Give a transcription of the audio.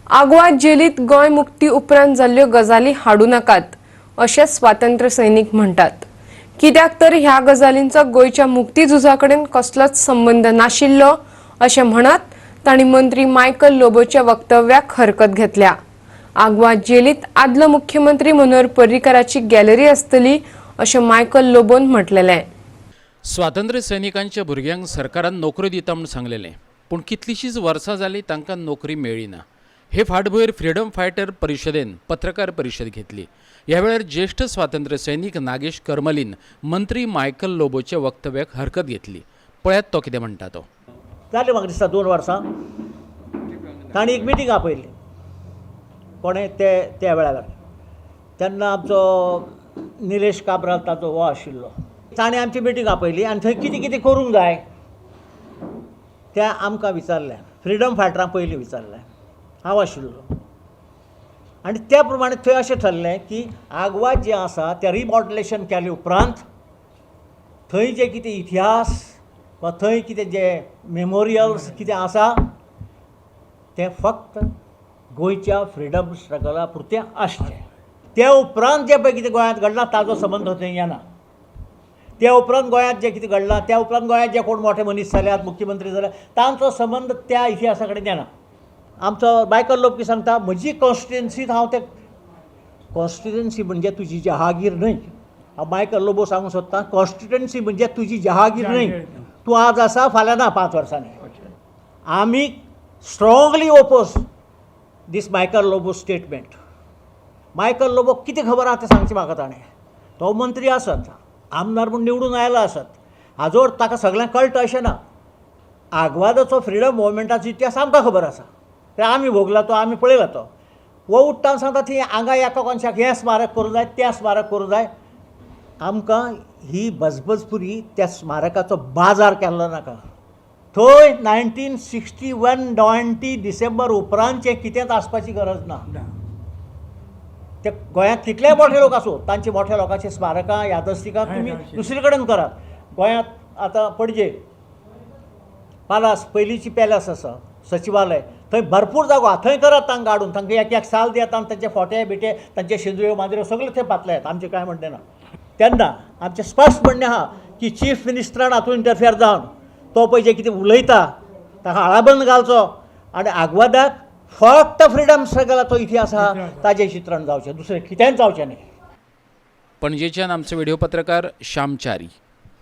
आगवाद जेलीत गोंय मुक्ती उपरांत जाल्ल्यो गजाली हाडूं नाकात अशें स्वातंत्र्य सैनीक म्हणटात. कित्याक तर ह्या गजालींचो गोंयच्या मुक्ती झुजा कडेन कसलोच संबंद नाशिल्लो अशें म्हणत तांणी मंत्री मायकल लोबोच्या वक्तव्याक हरकत घेतल्या. आगवाद जेलीत आदलो मुख्यमंत्री मनोहर पर्रीकाराची गॅलरी आसतली अशें मायकल लोबोन म्हटलेलें. स्वातंत्र्य सैनिकांच्या भुरग्यांक सरकारान नोकऱ्यो दिता म्हूण सांगलेलें, पूण कितलींशींच वर्सां जालीं तांकां नोकरी मेळ्ळी ना. हे फाटभुंयेर फ्रिडम फायटर परिशदेन पत्रकार परिशद घेतली. ह्या वेळार ज्येश्ठ स्वातंत्र्य सैनीक नागेश करमलीन मंत्री मायकल लोबोच्या वक्तव्याक हरकत घेतली. पळयात तो कितें म्हणटा तो. जालें म्हाका दिसता 2 वर्सां तांणी एक मिटींग आपयल्ली कोणें ते त्या वेळार. तेन्ना आमचो निलेश काब्राल ताचो हो आशिल्लो. ताणें आमची मिटींग आपयली आनी थंय कितें कितें करूंक जाय तें आमकां विचारलें. फ्रिडम फायटरांक पयलीं विचारलें, हांव आशिल्लो. आनी त्या प्रमाणे थंय अशें ठरलें की आगवाद जें आसा तें रिमॉडलेशन केले उपरांत थंय जे कितें इतिहास वा थंय कितें जे मेमोरियल्स कितें आसा तें फक्त गोंयच्या फ्रिडम स्ट्रगला पुरतें आसचें. त्या उपरांत जें पळय कितें गोंयांत घडलां ताजो संबंद थंय येना. त्या उपरांत गोंयांत जें कितें घडलां, त्या उपरांत गोंयांत जे कोण मोठे मनीस जाल्यात, मुख्यमंत्री जाल्यात, तांचो संबंद त्या इतिहासा कडेन येना. आमचो मायकल लोबो कितें सांगता, म्हजी कॉन्स्टिट्युएन्सीत हांव ते कॉन्स्टिट्युएन्सी म्हणजे तुजी जहागीर न्हय. हांव मायकल लोबो सांगूंक सोदतां, कॉन्स्टिट्युएन्सी म्हणजे तुजी जहागीर न्हय. तूं आज आसा, फाल्यां ना 5 वर्सांनी. आमी strongly oppose this Michael Lobo statement. Michael Lobo कितें खबर आहा तें सांगचें म्हाका ताणें. तो मंत्री आसत, आमदार म्हूण निवडून आयला आसत, हाजो अर्थ ताका सगळें कळटा अशें ना. आगवादाचो फ्रिडम मुवमेंटाचो इतिहास आमकां खबर आसा, ते आमी भोगला, तो आमी पळयला. तो हो उठ्ठा आनी सांगता ती हांगा एका कोनशाक हें स्मारक करूंक जाय, तें स्मारक करूंक जाय. आमकां ही बजबजपुरी त्या स्मारकाचो बाजार केल्लो नाका. थंय 1961 20 डिसेंबर उपरांतचें कितेंच आसपाची गरज ना. ते गोंयांत कितलेय मोठे लोक आसूं, तांची मोठ्या लोकांची स्मारकां, यादस्तिकां तुमी दुसरे कडेन करात. गोंयांत आतां पणजे पालास, पयलींची पॅलस आसा, सचिवालय, थंय भरपूर जागो आहा, थंय करात तांकां हाडून. तांकां एक एक साल दियात आनी तांचे फोटे बिटे, तांचे शेंदऱ्यो मांद्र्यो सगळें थंय पातळायात. आमचें कांय म्हणणें ना. तेन्ना आमचें स्पश्ट म्हणणें आहा की चीफ मिनिस्टरान हातूंत इंटरफियर जावन तो पळय जें कितें उलयता ताका आळाबंद घालचो आनी आगवादाक फक्त फ्रिडम स्ट्रगलाचो इतिहास आहा ताजें चित्रण जावचें, दुसरें कितेंच जावचें न्ही. पणजेच्यान आमचे व्हिडिओ पत्रकार श्याम च्यारी.